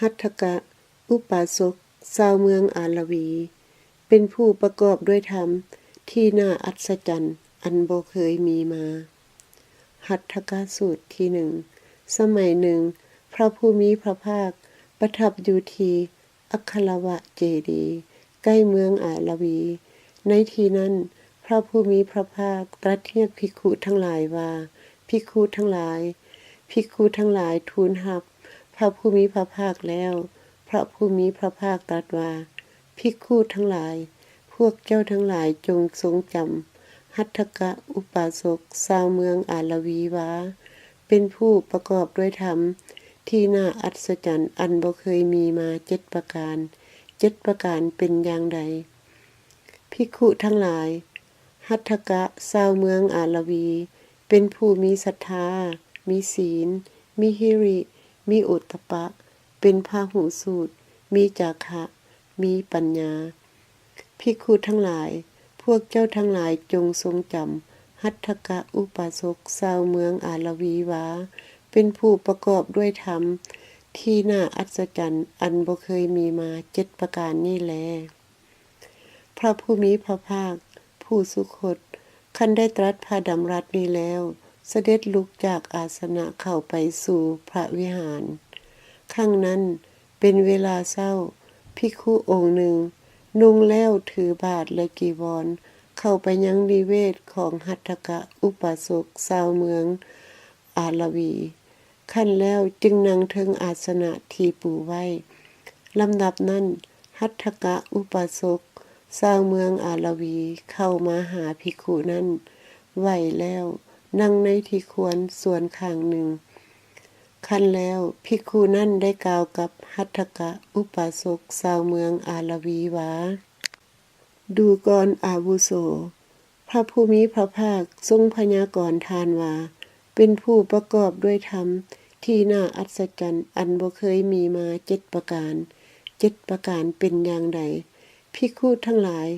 ຫັດຖະກະອຸປາສົກຊາວເມືອງອາລະວີ ເປັນຜູ້ປະກອບດ້ວຍທຳທີ່ໜ້າອັດສະຈັນອັນບໍ່ເຄີຍມີມາ. ຫັດຖະກະສູດທີໜຶ່ງ. ສະໄໝໜຶ່ງ, ພະຜູ້ມີພະພາກປະທັບຢູ່ທີ່ອັກຄະລະວະເຈດີ ໃກ້ເມືອງອາລະວີ. ໃນທີ່ນັ້ນ, ພະຜູ້ມີພະພາກຕລັດຮຽກພິກຂຸທັງຫຼາຍວ່າ, ພິກຂຸທັງຫຼາຍ. ພິກຂຸທັງຫຼາຍທູນຮັບພະຜູ້ມີພະພາກແລ້ວ, ພະຜູ້ມີພະພາກຕລັດວ່າ, ພິກຂຸທັງຫຼາຍ, ພວກເຈົ້າທັງຫຼາຍຈົ່ງຊົງຈຳຫັດຖະກະອຸປາສົກຊາວເມືອງອາລະວີວ່າ, ເປັນຜູ້ປະກອບດ້ວຍທຳທີ່ໜ້າອັດສະຈັນອັນບໍ່ເຄີຍມີມາເຈັດປະການ. ເຈັດປະການເປັນຢ່າງໃດ? ພິກຂຸທັງຫຼາຍ, ຫັດຖະກະຊາວເມືອງອາລະວີ ເປັນຜູ້ມີສັດທາ, ມີສີນ, ມີຫິລິ, ມີໂອຕະປະ, ເປັນພະຫູສູດ, ມີຈາຄະ, ມີປັນຍາ. ພິກຂຸທັງຫຼາຍ, ພວກເຈົ້າທັງຫຼາຍຈົ່ງຊົງຈຳຫັດຖະກະອຸປາສົກຊາວເມືອງອາລະວີວ່າ, ເປັນຜູ້ປະກອບດ້ວຍທຳທີ່ໜ້າອັດສະຈັນອັນບໍ່ເຄີຍມີມາເຈັດປະການນີ້ແລ. ພະຜູ້ມີພະພາກຜູ້ສຸຄົດ ຄັນໄດ້ຕລັດພະດຳລັດນີ້ແລ້ວ, ສະເດັດລຸກຈາກອາສະນະເຂົ້າໄປສູ່ພະວິຫານ. ຄັ້ງນັ້ນເປັນເວລາເຊົ້າ, ພິກຂຸອົງໜຶ່ງ ນຸ່ງແລ້ວຖືບາດ ແລະ ຈີວອນ ເຂົ້າໄປຍັງນິເວດຂອງຫັດຖະກະອຸປາສົກຊາວເມືອງອາລະວີ. ຂັ້ນແລ້ວຈຶ່ງນັ່ງເທິງອາສະນະທີ່ປູໄວ້. ລຳດັບນັ້ນ, ຫັດຖະກະອຸປາສົກຊາວເມືອງອາລະວີເຂົ້າມາຫາພິກຂຸນັ້ນ, ໄຫວ້ແລ້ວນັ່ງໃນທີ່ຄວນສ່ວນຂ້າງໜຶ່ງ. ຂັ້ນແລ້ວ, ພິກຂຸນັ້ນໄດ້ກ່າວກັບຫັດຖະກະອຸປາສົກຊາວເມືອງອາລະວີວ່າ, ດູກ່ອນອາວຸໂສ, ພະຜູ້ມີພະພາກຊົງພະຍາກອນທ່ານວ່າ, ເປັນຜູ້ປະກອບດ້ວຍທຳທີ່ໜ້າອັດສະຈັນອັນບໍ່ເຄີຍມີມາເຈັດປະການ. ເຈັດປະການເປັນຢ່າງໃດ? ພິກຂຸທັງຫຼາຍ,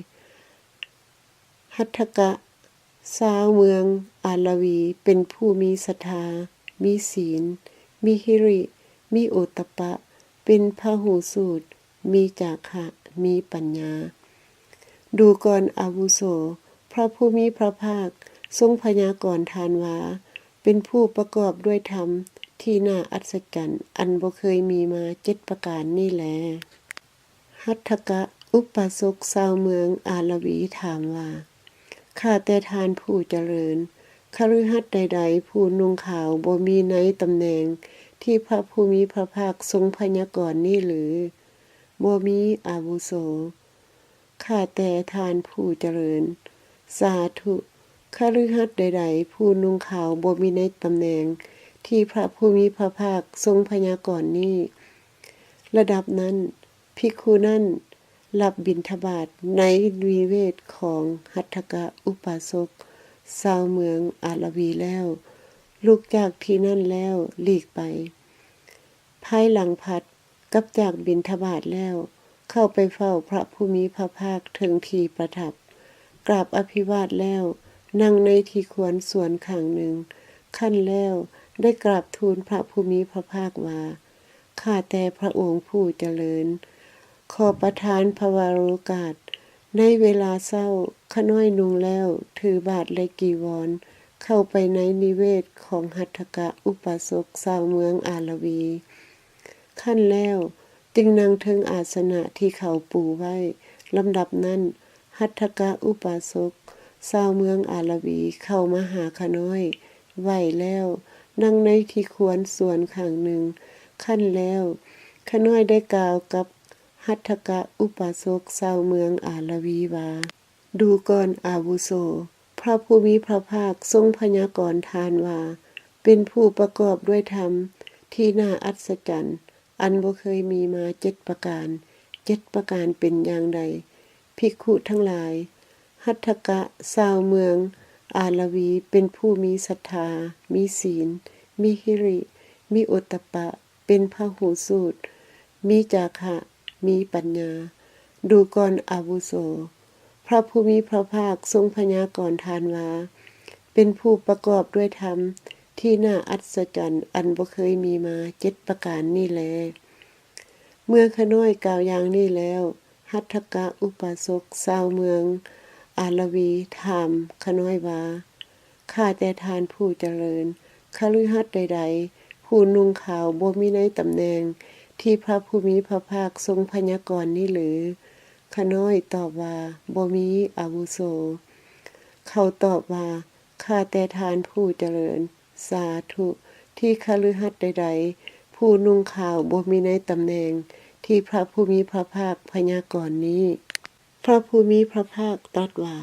ຫັດຖະກະຊາວເມືອງອາລະວີ ເປັນຜູ້ມີສັດທາ, ມີສີນ, ມີຫິລິ, ມີໂອຕະປະ, ເປັນພະຫູສູດ, ມີຈາຄະ, ມີປັນຍາ. ດູກ່ອນອາວຸໂສ, ພະຜູ້ມີພະພາກຊົງພະຍາກອນທ່ານວ່າ, ເປັນຜູ້ປະກອບດ້ວຍທຳທີ່ໜ້າອັດສະຈັນອັນບໍ່ເຄີຍມີມາເຈັດປະການນີ້ແລ. ຫັດຖະກະອຸປາສົກຊາວເມືອງອາລະວີຖາມວ່າ, ຂ້າແຕ່ທ່ານຜູ້ຈະເລີນ, ຄະລືຫັດໃດໆຜູ້ນຸ່ງຂາວບໍ່ມີໃນຕຳແໜ່ງທີ່ພະຜູ້ມີພະພາກຊົງພະຍາກອນນີ້ຫຼື? ບໍ່ມີອາວຸໂສ. ຂ້າແຕ່ທ່ານຜູ້ຈະເລີນ, ສາທຸ, ຄະລືຫັດໃດໆຜູ້ນຸ່ງຂາວບໍ່ມີໃນຕຳແໜ່ງທີ່ພະຜູ້ມີພະພາກຊົງພະຍາກອນນີ້. ລະດັບນັ້ນ, ພິກຂຸນັ້ນ ຮັບບິນທະບາດໃນນິເວດຂອງຫັດຖະກະອຸປາສົກຊາວເມືອງອາລະວີແລ້ວ, ລຸກຈາກທີ່ນັ້ນແລ້ວຫຼີກໄປ. ພາຍຫຼັງພັດກັບຈາກບິນທະບາດແລ້ວ, ເຂົ້າໄປເຝົ້າພະຜູ້ມີພະພາກເທິງທີ່ປະທັບ, ກາບອະພິວາດແລ້ວ, ນັ່ງໃນທີ່ຄວນສ່ວນຂ້າງໜຶ່ງ, ຂັ້ນແລ້ວໄດ້ກາບທູນພະຜູ້ມີພະພາກວ່າ, ຂ້າແຕ່ພະອົງຜູ້ຈະເລີນ, ຂໍປະທານພະວະໂລກາດ. ໃນເວລາເຊົ້າ, ຂະນ້ອຍນຸ່ງແລ້ວ, ຖືບາດ ແລະ ກີວອນ, ເຂົ້າໄປໃນນິເວດຂອງຫັດຖະກະອຸປາສົກຊາວເມືອງອາລະວີ. ຂັ້ນແລ້ວ, ຈຶ່ງນັ່ງເທິງອາສະນະທີ່ເຂົາປູໄວ້. ລຳດັບນັ້ນ, ຫັດຖະກະອຸປາສົກຊາວເມືອງອາລະວີເຂົ້າມາຫາຂະນ້ອຍ, ໄຫວ້ແລ້ວ, ນັ່ງໃນທີ່ຄວນສ່ວນຂ້າງໜຶ່ງ. ຂັ້ນແລ້ວ, ຂະນ້ອຍໄດ້ກ່າວກັບຫັດຖະກະອຸປາສົກຊາວເມືອງອາລະວີວ່າ, ດູກ່ອນອາວຸໂສ, ພະຜູ້ມີພະພາກຊົງພະຍາກອນທ່ານວ່າ, ເປັນຜູ້ປະກອບດ້ວຍທຳທີ່ໜ້າອັດສະຈັນ ອັນບໍ່ເຄີຍມີມາເຈັດປະການ. ເຈັດປະການເປັນຢ່າງໃດ? ພິກຂຸທັງຫຼາຍ, ຫັດຖະກະຊາວເມືອງອາລະວີເປັນຜູ້ມີສັດທາ, ມີສີນ, ມີຫິລິ, ມີໂອດຕະປະ, ເປັນພະຫູສູດ, ມີຈາຄະ, ມີປັນຍາ. ດູກ່ອນອາວຸໂສ, ພະຜູ້ມີພະພາກຊົງພະຍາກອນທ່ານວ່າ, ເປັນຜູ້ປະກອບດ້ວຍທຳທີ່ໜ້າອັດສະຈັນອັນບໍ່ເຄີຍມີມາເຈັດປະການນີ້ແລ. ເມື່ອຂ້ານ້ອຍກ່າວຢ່າງນີ້ແລ້ວ, ຫັດຖະກະອຸປາສົກຊາວເມືອງອາລະວີຖາມຂ້ານ້ອຍວ່າ, ຂ້າແຕ່ທ່ານຜູ້ຈະເລີນ, ຄະລືຫັດໃດໆ ຜູ້ນຸ່ງຂາວບໍ່ມີໃນຕຳແໜ່ງທີ່ພະຜູ້ມີພະພາກຊົງພະຍາກອນນີ້ຫຼື? ຂ້ານ້ອຍຕອບວ່າ, ບໍ່ມີ, ອາວຸໂສ. ເຂົາຕອບວ່າ, ຂ້າແຕ່ທ່ານຜູ້ຈະເລີນ, ສາທຸ, ທີ່ຄະລືຫັດໃດໆ ຜູ້ນຸ່ງຂາວບໍ່ມີໃນຕຳແໜ່ງທີ່ພະຜູ້ມີພະພາກພະຍາກອນນີ້. ພະຜູ້ມີພະພາກຕັດວ່າ,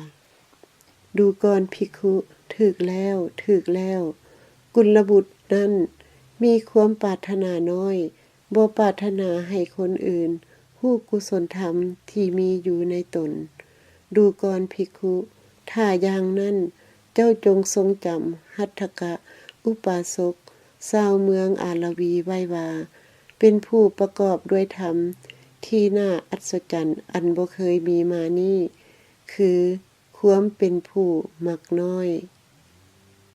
ດູກ່ອນພິກຂຸ, ຖືກແລ້ວ, ຖືກແລ້ວ, ກຸນລະບຸດນັ້ນມີຄວາມປາດຖະໜານ້ອຍ, ບໍ່ປາດຖະໜາໃຫ້ຄົນອື່ນຮູ້ກຸສົນທຳທີ່ມີຢູ່ໃນຕົນ. ດູກ່ອນພິກຂຸ, ຖ້າຢ່າງນັ້ນ, ເຈົ້າຈົ່ງຊົງຈຳຫັດຖະກະອຸປາສົກຊາວເມືອງອາລະວີໄວ້ວ່າ, ເປັນຜູ້ປະກອບດ້ວຍທຳທີ່ໜ້າອັດສະຈັນອັນບໍ່ເຄີຍມີມານີ້, ຄືຄວາມເປັນຜູ້ມັກນ້ອຍ.